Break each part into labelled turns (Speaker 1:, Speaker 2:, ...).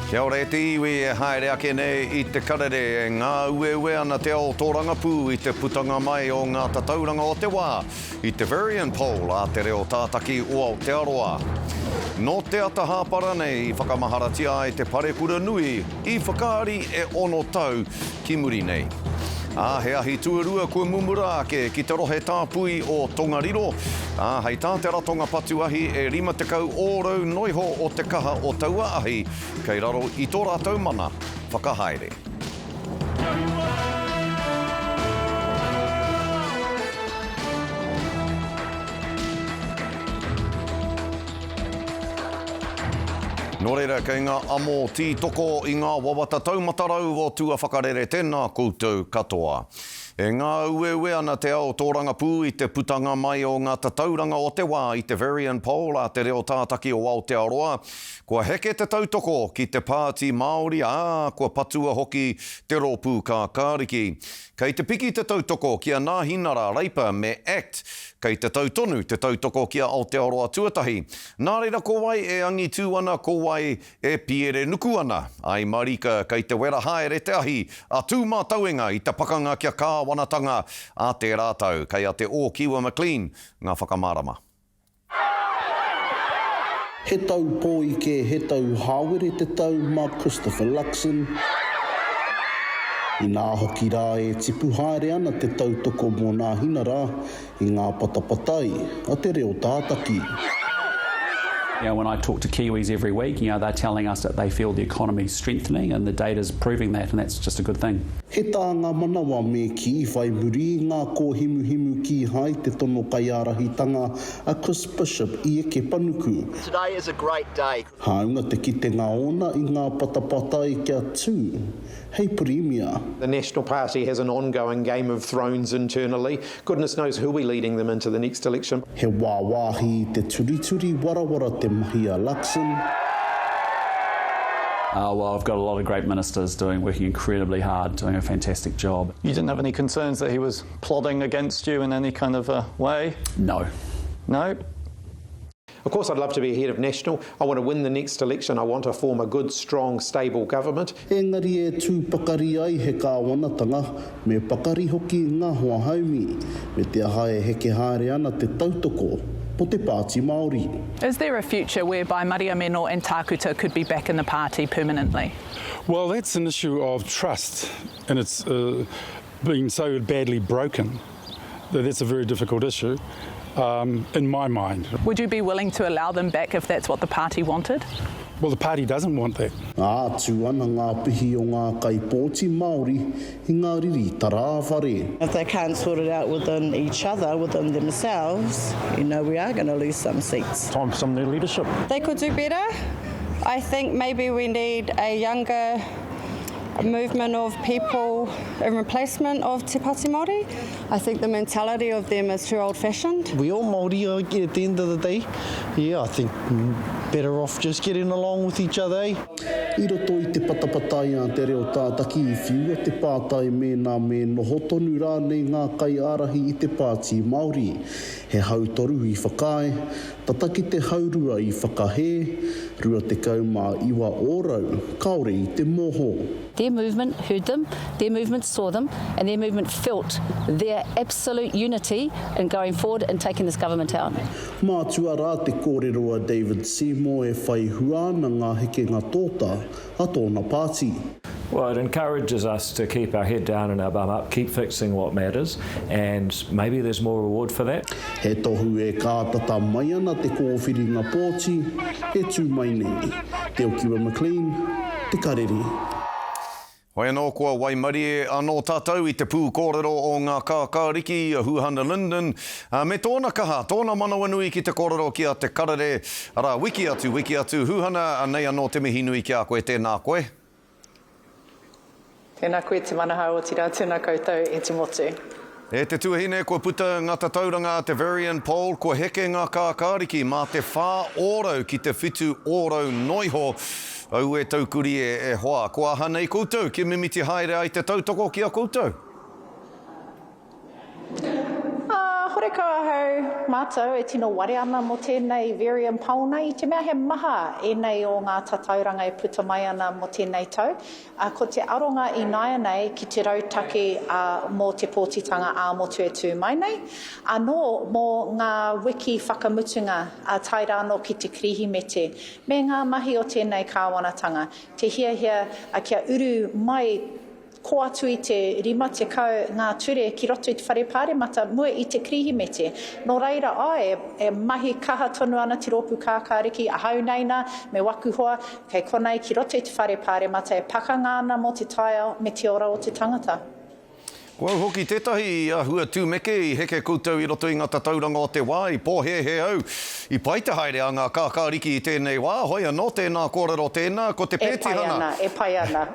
Speaker 1: Kia ora e te iwi e haere ake nei i te karere e ngāueue ana te ao tōrangapū i te putanga mai o ngā tatauranga o te wā i te Verian Poll a Te Reo Tātaki o Aotearoa. Nō te ata hāpara nei i whakamaharatia ai te parekura nui i whakaari e ono tau ki muri nei. Ā, he ahi tuarua kua mumura ake ki te rohe tāpui o Tongariro, ā, hei tā te ratonga patu ahi e 50 ōrau noiho o te kaha o taua ahi kei raro i tō rātou mana whakahaere. Nō reira, kei ngā amo tītoko i ngā wawata taumata rau o tua whakarere tēnā koutou katoa. E ngāueue ana te ao tōrangapū i te putanga mai o ngā tatauranga o te wā i te Verian Poll a Te Reo Tātaki o Aotearoa. Kua heke te tautoko ki te Pāti Māori, ā, kua patua hoki te Rōpū Kākāriki. Kei te piki te tautoko ki a Nāhinara, Reipa me act. Kei te tau tonu te tautoko ki a Aotearoa Tuatahi. Nā reira ko wai e angitū ana, ko wai e piere nuku ana? Ai marika kei te wera haere te ahi a Tūmātauenga i te pakanga kia kāwanatanga a tērā tau. Kei a Te Ōkiwa McLean ngā whakamārama.
Speaker 2: He tau pōike, he tau hāwere te tau mā Christopher Luxon. Inā hoki rā e tipu haere ana te tautoko mō Nāhinara i ngā patapatai a te reo tātaki.
Speaker 3: You know, when I talk to Kiwis every week, you know, they're telling us that they feel the economy's strengthening and the data's proving that and that's just a good thing.
Speaker 2: He tānga manawa me kī whai muri i ngā kōhimuhimu kīhai te tono kaiārahitanga a Chris Bishop i eke panuku.
Speaker 4: Today is a great day.
Speaker 2: Hāunga te kitenga ōna i ngā patapatai kia tū hei Pirimia.
Speaker 5: The National Party has an ongoing game of thrones internally. Goodness knows who'll be leading them into the next election.
Speaker 2: He wāwāhi i te turituri warawara te mahi a Luxon.
Speaker 3: Uh, well, I've got a lot of great ministers doing, working incredibly hard, doing a fantastic job.
Speaker 6: You didn't have any concerns that he was plotting against you in any kind of a way?
Speaker 3: No.
Speaker 6: No?
Speaker 5: Of course, I'd love to be head of National. I want to win the next election. I want to form a good, strong, stable government.
Speaker 2: Engari e tū pakari ai he kāwanatanga, me pakari hoki ngā hoa haumi, me te aha e heke haere ana te tautoko mō te Pāti Māori.
Speaker 7: Is there a future whereby Mariameno and Tākuta could be back in the party permanently?
Speaker 8: Well, that's an issue of trust, and it's uh, been so badly broken that that's a very difficult issue. Um, in my mind.
Speaker 7: Would you be willing to allow them back if that's what the party wanted?
Speaker 8: Well, the party doesn't want that.
Speaker 2: Ā, tū ana ngā pihi o ngā kaipōti Māori i ngā riri tarāwhare.
Speaker 9: If they can't sort it out within each other, within themselves, you know, we are going to lose some seats.
Speaker 10: Time for some new leadership.
Speaker 11: They could do better. I think maybe we need a younger movement of people in replacement of Te Pati Māori. I think the mentality of them is too old-fashioned.
Speaker 12: We all Māori at the end of the day. Yeah, I think better off just getting along with each other, eh?
Speaker 2: I roto i te patapatai a Te Reo Tātaki i whiua te pātai mēnā me noho tonu rānei ngā kaiārahi i te Pāti Māori. He hautoru i whakaae, tata ki te haurua i whakahē, 29 ōrau kāore i te mōho.
Speaker 13: Their movement heard them, their movement saw them, and their movement felt their absolute unity in going forward and taking this government out.
Speaker 2: Mātua rā te kōrero a David Seymour e whai hua ana ngā hekenga tōtā a tōna pāti.
Speaker 14: Well, it encourages us to keep our head down and our bum up, keep fixing what matters, and maybe there's more reward for that.
Speaker 2: He tohu e kātata mai ana te kōwhiringa pōti e tū mai nei. Te Okiwa McLean, Te Karere.
Speaker 1: Hoi anō kua waimarie anō tātou i te pūkōrero o ngā kākāriki a Huhana Lyndon, me tōna kaha, tōna manawanui ki te kōrero ki a Te Karere, arā, wiki atu, wiki atu. Huhana, anei anō te mihi nui ki a koe, tēnā koe.
Speaker 15: Tēnā koe Te Manahau, otirā tēnā koutou e te motu.
Speaker 1: E te tuahine, kua puta ngā tatauranga a te Verian Poll, kua heke ngā kākāriki mā te 4 ki te 7 noiho. Aue taukuri e, e hoa, kua aha nei koutou kia mimiti haere ai te tautoko ki a koutou?
Speaker 15: Ā, horekau. Horekau ahau, mātou, e tino ware ana mō tēnei Verium Poll nei, i te mea he maha ēnei o ngā tatauranga e puta mai ana mō tēnei tau. Ā, ko te aronga ināianei ki te rautaki ā, mō te pōtitanga ā-motu e tū mai nei, anō mō ngā wiki whakamutunga ā, tae rānō ki te Kirihimete, me ngā mahi o tēnei kāwanatanga, te hiahia kia uru mai Kō atu i te 50 ngā ture ki roto i te Whare Pāremata mua i te Kirihimete. Nō reira, āe, e mahi kaha tonu ana te Rōpū Kākāriki, ahau nei nā, me waku hoa, kei konei ki roto i te Whare Pāremata e pakanga ana mō te taiao me te ora o te tangata.
Speaker 1: Ko au hoki tētahi i āhua tumeke i heke koutou i roto i ngā tatauranga o te wā, i pōhēhē au i pai te haere a ngā kākāriki i tēnei wā, hoi anō tēnā kōrero tēnā, ko te
Speaker 15: E pai
Speaker 1: pētihana,
Speaker 15: ana, e pai ana.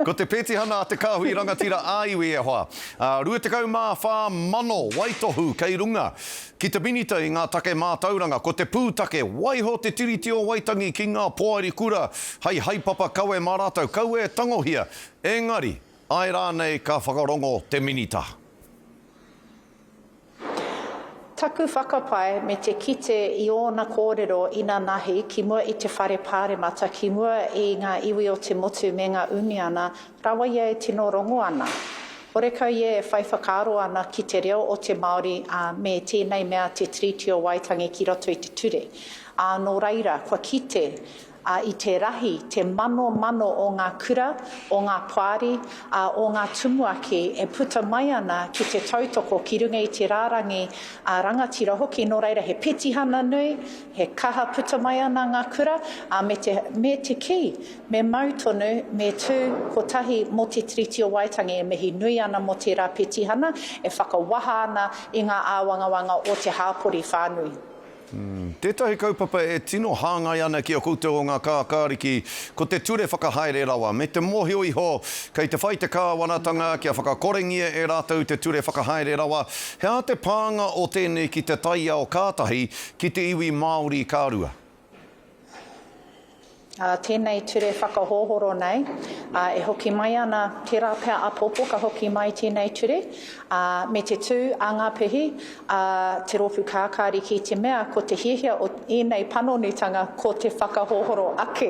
Speaker 1: ko te pētihana a te kāhui rangatira ā-iwi e hoa. Ā, 24,000 waitohu kei runga ki te Minita i ngā take mātauranga, ko te pūtake, waiho te Tiriti o Waitangi ki ngā poari kura hei haepapa kawe mā rātou, kaua e tangohia, engari, Āe rānei ka whakarongo te Minita?
Speaker 15: Taku whakapae me te kite i ōna kōrero inanahi ki mua i te Whare Pāremata, ki mua i ngā iwi o te motu me ngā uniana, rawa ia e tino rongo ana. Horekau ia e whai whakaaro ana ki te reo o te Māori, ā, me tēnei mea te Tiriti o Waitangi ki roto i te ture. Ā, nō reira, kua kite ā, i te rahi, te manomano o ngā kura, o ngā poari, ā, o ngā tumuaki e puta mai ana ki te tautoko ki runga i te rārangi ā, rangatira hoki, nō reira he petihana nui, he kaha puta mai ana ngā kura, ā, me te, me te kī, me mau tonu, me tū kotahi mō te Tiriti o Waitangi e mihi nui ana mō tērā petihana e whakawaha ana i ngā āwangawanga o te hāpori whānui.
Speaker 1: Tētahi kaupapa e tino hāngai ana ki a koutou o ngā kākāriki, ko te ture whakahaere rawa, me te mōhio iho kei te whai te kāwanatanga kia whakakorengia e rātou te ture whakahaere rawa. He aha te pānga o tēnei ki te taiao ka tahi, ki te iwi Māori ka rua?
Speaker 15: Ā, tēnei ture whakahohoro nei, ā, e hoki mai ana, tērā pea āpōpō ka hoki mai tēnei ture, ā, me te tū a ngā pihi, ā, te rōpū kākāriki i te mea ko te hiahia o ēnei panonitanga ko te whakahohoro ake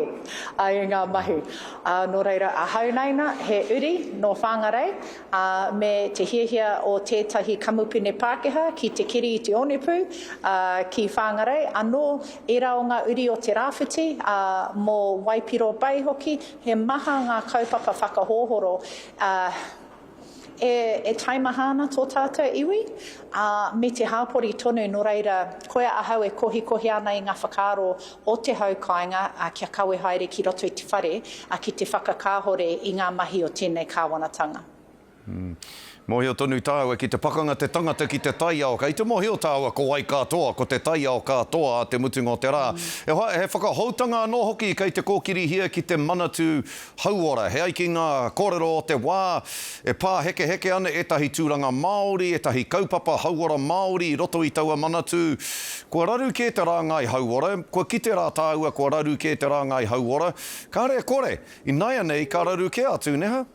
Speaker 15: i ngā mahi. Ā, nō reira, ahau nei nā, he uri nō Whangarei, ā, me te hiahia o tētahi kamupene Pākehā ki te keri i te onepū, ā, ki Whangarei, anō ērā o ngā uri o te Rāwhiti, ā, mō Waipiro Bay hoki, he maha ngā kaupapa whakahohoro, ā, e, e taimaha ana tō tātou iwi, ā, me te hāpori tonu, nō reira, koia ahau e kohikohi ana i ngā whakaaro o te hau kāinga, ā, kia kawe haere ki roto i te whare, ā, ki te whakakāhore i ngā mahi o tēnei kāwanatanga.
Speaker 1: Mōhio tonu tāua ki te pakanga te tangata ki te taiao. Kei te mōhio tāua ko wai ka toa, ko te taiao ka toa a te mutunga o te rā. E hoa, he whakahoutanga anō hoki kei te kōkirihia ki te Manatū Hauora. He ai ki ngā kōrero o te wā, e pāhekeheke ana ētahi tūranga Māori, ētahi kaupapa hauora Māori i roto i taua Manatū. Kua raru kē te rāngai hauora, kua kite rā tāua kua raru kē te rāngai hauora. Kāre e kore, ināianei ka raru kē atu, neha?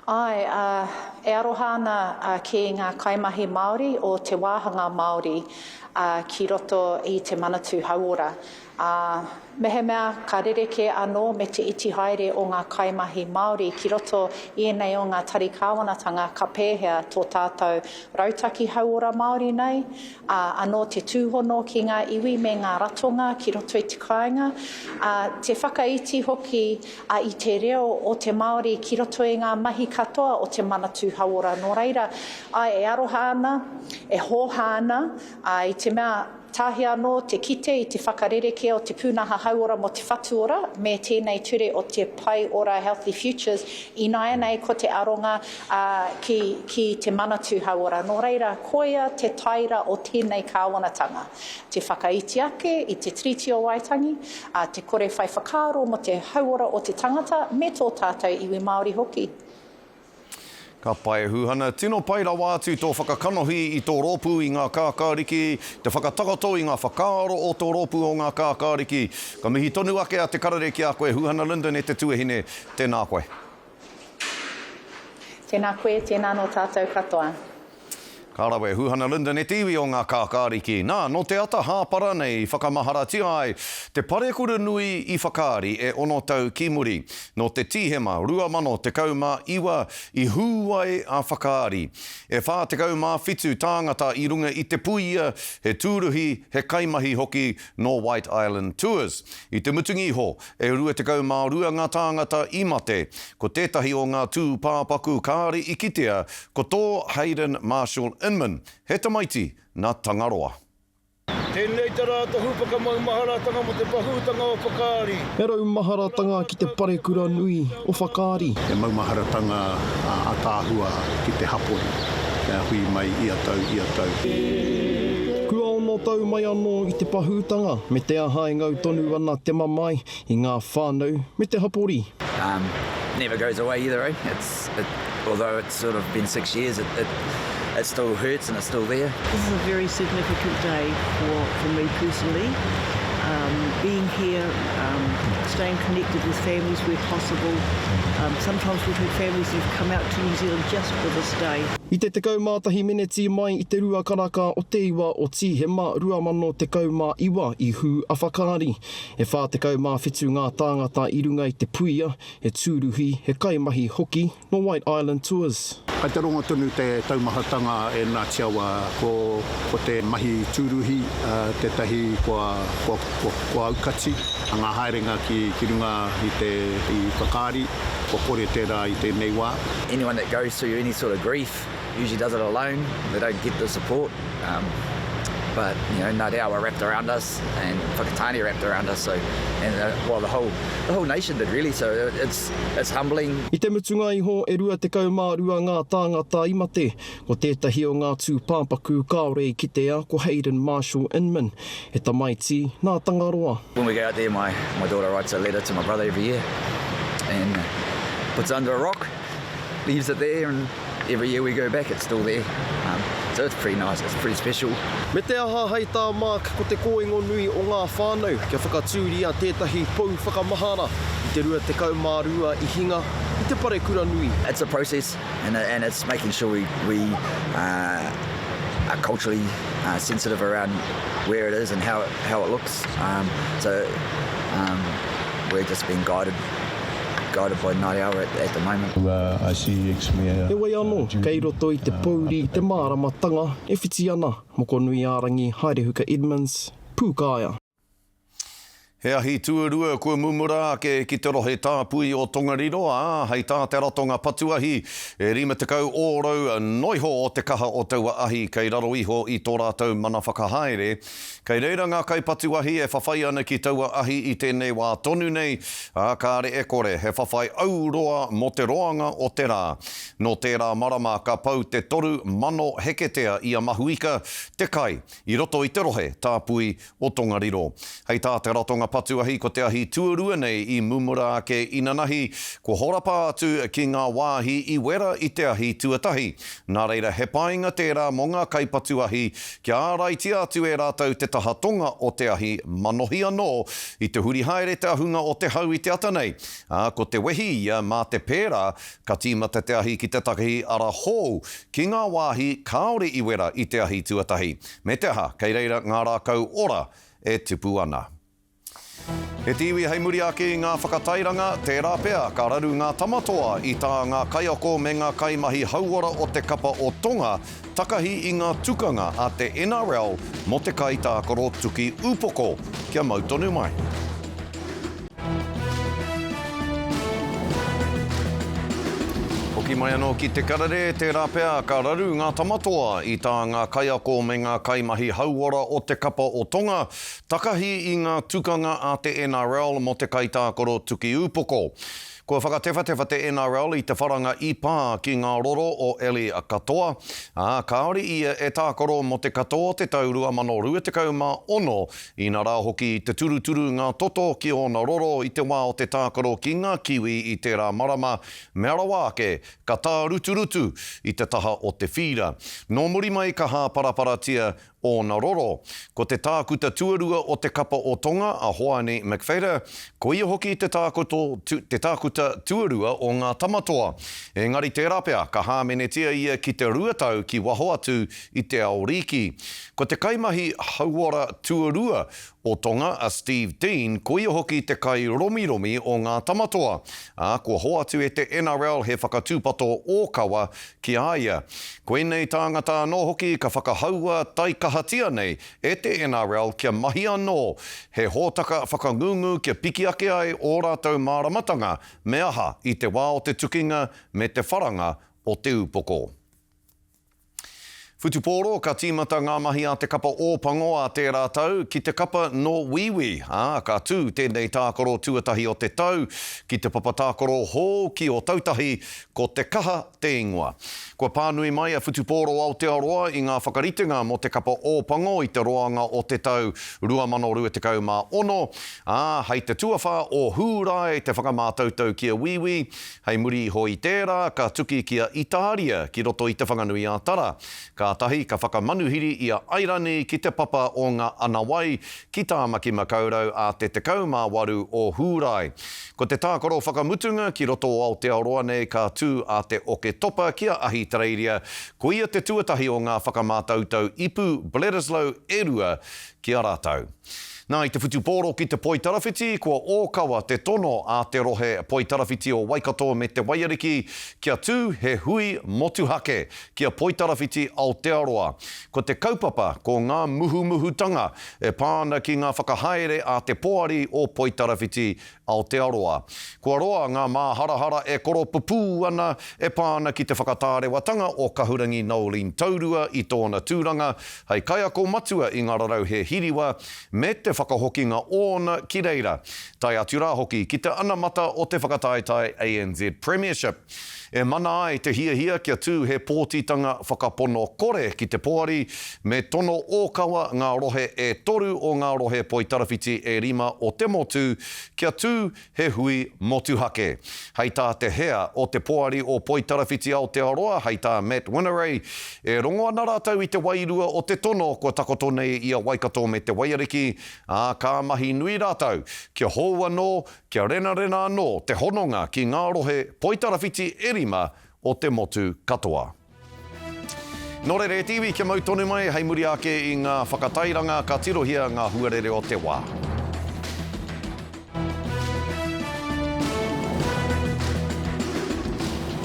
Speaker 15: Āe, ā, e aroha ana ki ngā kaimahi Māori o te wāhanga Māori ki roto i te Manatū Hauora. Ā, mehemea ka rerekē anō me te iti haere o ngā kaimahi Māori ki roto i ēnei o ngā tari kāwanatanga ka pēhea tō tātou rautaki hauora Māori nei, ā, anō te tūhono ki ngā iwi me ngā ratonga ki roto i te kāinga, ā, te whakaiti hoki ā, i te reo o te Māori ki roto i ngā mahi katoa o te Manatū Hauora. Nō reira, āe, e aroha ana, e hōhā ana, ā, i te mea, Tāhea anō te kite i te whakarerekē o te pūnaha hauora mō te whatu ora me tēnei ture o te Pae Ora Healthy Futures, ināianei ko te aronga ki, ki te Manatū Hauora. Nō reira, koia te taira o tēnei kāwanatanga, te whakaiti ake i te Tiriti o Waitangi, te kore whai whakaaro mō te hauora o te tangata me tō tātou iwi Māori hoki.
Speaker 1: Ka pai, Huhana. Tino pai rawa atu tō whakakanohi i tō rōpū i ngā kākāriki, te whakatakoto i ngā whakaaro o tō rōpū o ngā kākāriki. Ka mihi tonu ake a Te Karere ki a koe, Huhana Lyndon e te tuahine, tēnā koe.
Speaker 15: Tēnā koe, tēnā nō tātou katoa.
Speaker 1: Ka rawe, Huhana Lyndon e te iwi o ngā kākāriki. Nā, nō te ata hāpara nei i whakamaharatia ai te parekura nui i Whakaari e ono tau ki muri. Nō te Tīhema 2019 i hū ai a Whakaari. E 47 tāngata i runga i te puia, he tūruhi, he kaimahi hoki nō White Island Tours. I te mutunga iho, E 22 ngā tāngata i mate. Ko tētahi o ngā tūpāpaku kāre i kitea, ko tō Hayden Marshall Inman, he tamaiti nā Tangaroa.
Speaker 10: Tēnei te rā tohu whakamaumaharatanga mō te pahūtanga o Whakaari.
Speaker 12: He raumaharatanga ki te parekura nui o Whakaari.
Speaker 16: He maumaharatanga ataahua ki te hapori kia hui mai ia tau, ia tau.
Speaker 12: Kua ono tau mai anō i te pahūtanga, me te aha e ngau tonu ana te mamae i ngā whānau me te hapori.
Speaker 17: Um, never goes away either, eh? It's, it, although it's sort of been six years, it, it, it still hurts and it's still there.
Speaker 9: This is a very significant day for, for me personally. Um, being here, um, staying connected with families where possible. Um, sometimes we've had families who've come out to New Zealand just for this day.
Speaker 12: I te 11 meneti mai i te rua karaka o te iwa o Tīhema 2019 i hū a Whakaari. E 47 ngā tāngata i runga i te puia, he tūruhi, he kaimahi hoki nō White Island Tours.
Speaker 16: Kai te rongo tonu te taumahatanga e Ngāti Awa ko ko te mahi tūruhi tētahi kua kua kua aukati ngā haerenga ki ki runga i te i Whakaari, kua kore tērā i tēnei wā.
Speaker 17: Anyone that goes through any sort of grief usually does it alone, they don't get the support um but you know Ngāti Awa wrapped around us and Whakatāne wrapped around us so and uh, well the whole the whole nation did really so it's it's humbling.
Speaker 12: I te mutunga iho e 22 ngā tāngata i mate, ko tētahi o ngā tūpāpaku kāore i kitea ko Hayden Marshall Inman, he tamaiti nā Tangaroa.
Speaker 17: When we go out there my my daughter writes a letter to my brother every year and puts it under a rock, leaves it there and every year we go back it's still there um, so it's pretty nice, it's pretty special.
Speaker 12: Me te aha hei tā Mark ko te kōingo nui o ngā whānau kia whakatūria tētahi pou whakamahara i te 22 i hinga i te parekura nui.
Speaker 17: It's a process and, and it's making sure we, we uh, are culturally uh, sensitive around where it is and how it, how it looks. Um, so um, we're just being guided guided by Ngāti Awa at, at the moment.
Speaker 12: Heoi anō, kei roto i te pōuri i te māramatanga e whiti ana, Mokonuiārangi Haerehuka Edmonds, Pūkaea.
Speaker 1: He ahi tuarua kua mumura ake ki te rohe tāpui o Tongariro, ā, hei tā te ratonga patu ahi, e 50 ōrau noiho o te kaha o taua ahi kei raro iho i tō rātou mana whakahaere. Kei reira ngā kaipatu ahi e whawhai ana ki taua ahi i tēnei wā tonu nei, ā, kāre e kore, he whawhai auroa mō te roanga o te rā. Nō tērā marama ka pau te 3,000 heketea i a Mahuika te kai i roto i te rohe tāpui o Tongariro. Hei tā te ratonga patu ahi ko te ahi tuarua nei i mumura ake inanahi, kua horapa atu ki ngā wāhi i wera i te ahi tuatahi. Nā reira he painga tērā mō ngā kaipatu ahi kia āraitia atu e rātou te taha tonga o te ahi manohi anō i te huri haere te ahunga o te hau i te ata nei, ā, ko te wehi ia mā te pērā ka tīmata te ahi ki te takahi ara hou ki ngā wāhi kāore i wera i te ahi tuatahi. Me te aha, kei reira ngā rākau ora e tupu ana. E te iwi hei muri ake i ngā whakatairanga, tērā pea ka raru ngā tamatoa i tā ngā kaiako me ngā kaimahi hauora o te kapa o Tonga takahi i ngā tukanga a te NRL mō te kaitākaro tuki upoko. Kia mau tonu mai. Hoki mai anō ki te karere, tērā pea ka raru ngā tamatoa i tā ngā kaiako me ngā kaimahi hauora o te kapa o Tonga takahi i ngā tukanga a te NRL mō te kaitākaro tuki upoko. Kua whakatewhatewha te NRL i te wharanga i pā ki ngā roro o Eli Katoa, ā, kāore ia e tākaro mō te katoa o te tau 2026 Inarā hoki i te turuturu ngā toto ki ōna roro i te wā o te tākaro ki ngā Kiwi i tērā marama, mea rawa ake, ka tāruturutu i te taha o te whīra. Nō muri mai ka hāparaparatia ōna roro. Ko te tākuta tuarua o te kapa o Tonga, a Hoani McPhater, ko ia hoki te tākuto, te tākuta. tākuta tuarua o ngā Tamatoa. Engari tērā pea ka hāmenetia ia ki te 2 tau ki waho atu i te ao rīki. Ko te kaimahi hauora tuarua o Tonga a Steve Dean, ko ia hoki te kairomiromi o ngā Tamatoa, ā, kua hoatu e te NRL he whakatūpato ōkawa ki a ia. Koinei tāngata anō hoki ka whakahaua taikahatia nei e te NRL kia mahi anō he hōtaka whakangungu kia piki ake ai ō rātou māramatanga me aha i te wā o te tukinga me te wharanga o te upoko. Whutupōro, ka tīmata ngā mahi a te kapa Ōpango ā tērā tau ki te kapa nō Wīwī, ā, ka tū tēnei tākaro tuatahi o te tau ki te papa tākaro hou ki Ōtautahi, ko Te Kaha te ingoa. Kua pānui mai a Whutupōro Aotearoa i ngā whakaritenga mō te kapa Ōpango i te roanga o te tau 2026, ā, hei te tuawhā o Hūrae te whakamātautau ki a Wīwī, Hei muri iho i tērā, ka tuki ki a Itāria ki roto i Te Whanganui-ā-Tara. Kātahi ka whakamanuhiri i a Airani ki te papa o ngā Anawai ki Tāmaki-makau-rau ā te 18 o Hūrae. Ko te tākaro whakamutunga ki roto o Aotearoa nei ka tū a te Oketopa ki a Ahitereiria, koia te tuatahi o ngā whakamātautau ipu Bledisloe e rua ki a rātou. Nā, i te whutupōro ki te Poitarawhiti, kua ōkawa te tono a te rohe Poitarawhiti o Waikato me Te Waiariki kia tū he hui motuhake ki a Poitarawhiti Aotearoa. Ko te kaupapa ko ngā muhumuhutanga e pā ana ki ngā whakahaere a te Poari o Poitarawhiti Aotearoa. Kua roa ngā māharahara e koropupū ana e pā ana ki te whakatārewatanga o Kahurangi Noeline Taurua i tōna tūranga hei kaiako matua i ngā rarauhe hiriwa me te whakahokinga ōna ki reira, tae atu rā hoki ki te anamata o te whakataetae ANZ Premiership. E mana ai te hiahia kia tū he pōtitanga whakapono kore ki te poari, me tono ōkawa ngā rohe e toru o ngā rohe poitarawhiti e rima o te motu kia tū he hui motuhake. Hei tā te hea o te Poari o Poitarawhiti Aotearoa, hei tā Matt Whineray, e rongo ana rātou i te wairua o te tono kua takoto nei i a Waikato me Te Waiariki, ā, ka mahi nui rātou kia hou anō Kia renarena anō te hononga ki ngā rohe poitarawhiti e rima o te motu katoa. Nō reira e te iwi kia mau tonu mai hei muri ake i ngā whakatairanga ka tirohia ngā huarere o te wā.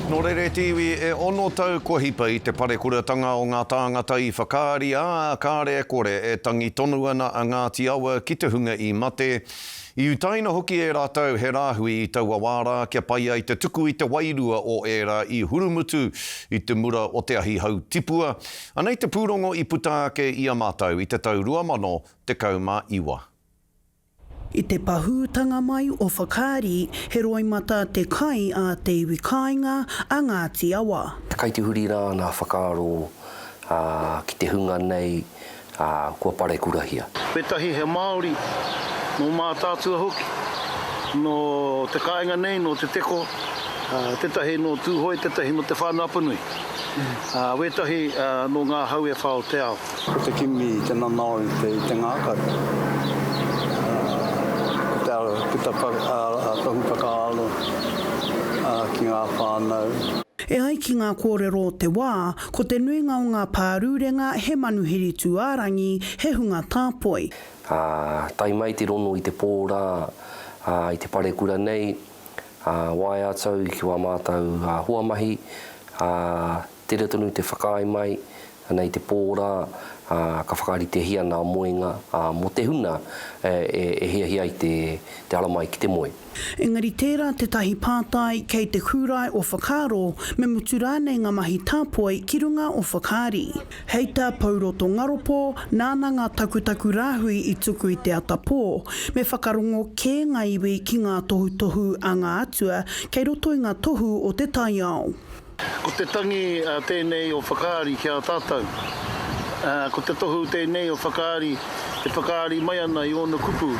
Speaker 1: Nō reira e te iwi, e ono tau kua hipa i te parekuratanga o ngā tāngata i whakaari, ā, kāre e kore e tangi tonu ana a Ngāti Awa ki te hunga i mate. I utaina hoki e rātou he rāhui i taua wā rā kia pai ai te tuku i te wairua o ērā i hurumutu i te mura o te ahi hau tipua. Anei te pūrongo i puta ake i a mātou i te tau 2019.
Speaker 18: I te pahūtanga mai o Whakaari, he roimata te kai a te iwi kāinga a Ngāti Awa.
Speaker 19: Kai te huri rā nā whakaaro ki te hunga nei ā, kua parekurahia.
Speaker 10: Wētahi he Māori, nō Mātaatua hoki, nō te kāinga nei, nō Te Teko, tētahi nō Tūhoe, tētahi nō Te Whānau-a-Apanui, ā, wētahi nō ngā hau e whā o te ao.
Speaker 20: Ko te kimi i te nanao i te, i te ngākau, ā, ko te ara puta tohu whakaaro ki ngā whānau.
Speaker 18: E ai ki ngā kōrero o te wā, ko te nuinga o ngā pārurenga he manuhiri tūārangi, he hunga tāpoi.
Speaker 19: Ā, tae mai te rono i te pō rā, ā, i te parekura nei, ā, waea atu au ki wā mātou hoa mahi, ā, tere tonu te whakaae mai, ana i te pō rā, ā, ka whakaritehia nā moenga, ā, mō te huna e, e hiahia ai te, te ara mai ki te moe.
Speaker 18: Engari tērā tētahi pātai kei te kūrae o whakaaro, me mutu rānei ngā mahi tāpoi ki runga o Whakaari. Hei tā Pouroto Ngaropo, nāna ngā takutaku rāhui i tuku i te ata pō, me whakarongo kē ngā iwi ki ngā tohutohu a ngā atua kei roto i ngā tohu o te taiao.
Speaker 10: Ko te tangi tēnei o Whakaari ki a tātou. Ko te tohu tēnei o Whakaari e whakaari mai ana i ōna kupu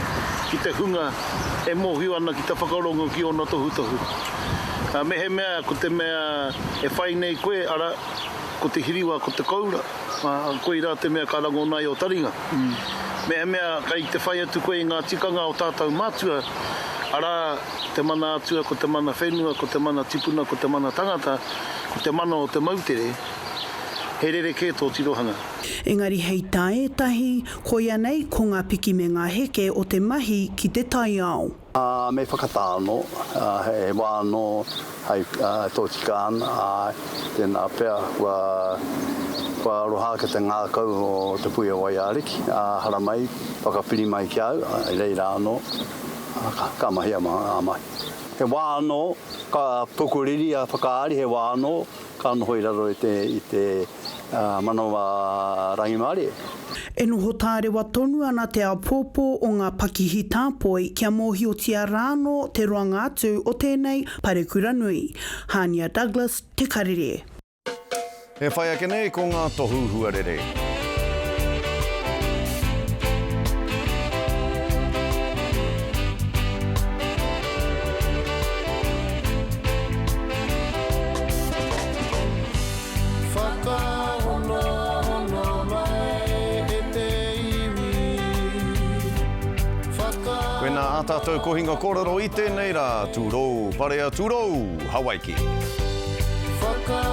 Speaker 10: ki te hunga e mōhio ana ki te whakarongo ki ōna tohutohu. Mehemea ko te mea e whai nei koe, arā, ko te hiriwa, ko te koura, koirā te mea ka rangona ai ō taringa. Mehemea kei te whai atu koe i ngā tikanga o tātou mātua, Arā, te mana atua, ko te mana whenua, ko te mana tipuna, ko te mana tangata, ko te mana o te moutere, he rerekē tō tirohanga.
Speaker 18: Engari hei tā ētahi, koia nei ko ngā piki me ngā heke o te mahi ki te taiao.
Speaker 20: Ā, me whakatā anō, ā, he wā anō hei tōtika ana, āe, tēnā pea kua, kua aroha ake te ngākau o Te Puea Waiariki, ā, haramai, whakapiri mai ki a au, ā, i reira anō, ā, ka, ka mahia ngā mahi. He wā anō ka pukuriri a Whakaari, he wā anō ka noho i raro i te, i te manawa rangimārie.
Speaker 18: E noho tārewa tonu ana te āpōpō o ngā pakihi tāpoi kia mōhiotia rānō te roanga atu o tēnei parekura nui. Hānia Douglas, Te Karere.
Speaker 1: E whai ake nei ko ngā tohu huarere.
Speaker 10: Whakahonohono mai e te iwi. Whaka.
Speaker 1: Koinā ā tātou kohinga kōrero i tēnei rā, Tūrou, parea tūrou, Hawaiki.
Speaker 10: Whaka.